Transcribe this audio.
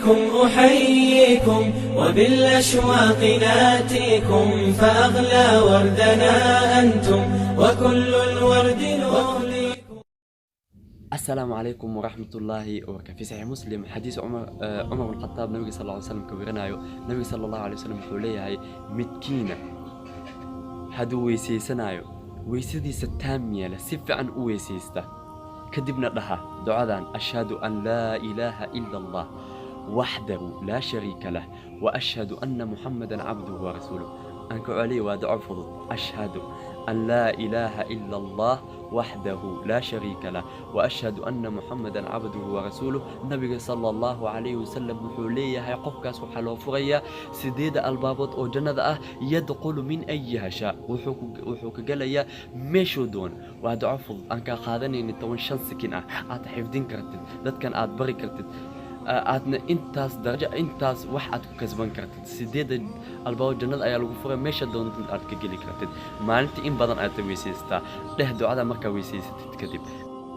بكم أحييكم وبالأشواق ناتيكم، فأغلى وردنا أنتم وكل الورد نهديكم. Asalaamu calaykum waraxmatullaahi wabarakaatu. Fi Saxiix Muslim, xadiis Cumar, Cumar bin Khataab, nabiga sal ly slam ka werinayo, nabiga sala Allahu alay wasalam wuxuu leeyahay: midkiina hadduu weysaysanaayo, weysadiisa taam yeela, si fiican u weysaysta, kadibna dhaha ducadan: "Ashhadu an laa ilaaha ila Allah waxdahu laa shariika lah wa ashhadu anna Muxamadan cabduhu wa rasuuluh." Aan ka celiya, waa duco fudud: "Ashhadu an laa ilaaha ila Allah waxdahu laa shariika lah wa ashhadu anna Muxamadan cabduhu wa rasuuluh." Nabiga sala Allahu calayhi wasalam wuxuu leeyahay, qofkaas waxaa loo furayaa sideeda albaabood oo jannada ah, yadkhulu min ayiha shaa, wuxuu ka gelayaa meeshuu doono. Waa duco fudud aan kaa qaadanaynin 15 sikin ah, aad xifdin kartid, dadkan aad bari kartid, aadna intaas darajo, intaas wax aad ku kasban kartid. Sideedda albaabo jannada ayaa lagu furay, meesha doontid aad ka geli kartid. Maalintii in badan aad weysaystaa, dheh ducada markaa weysaysatid kadib.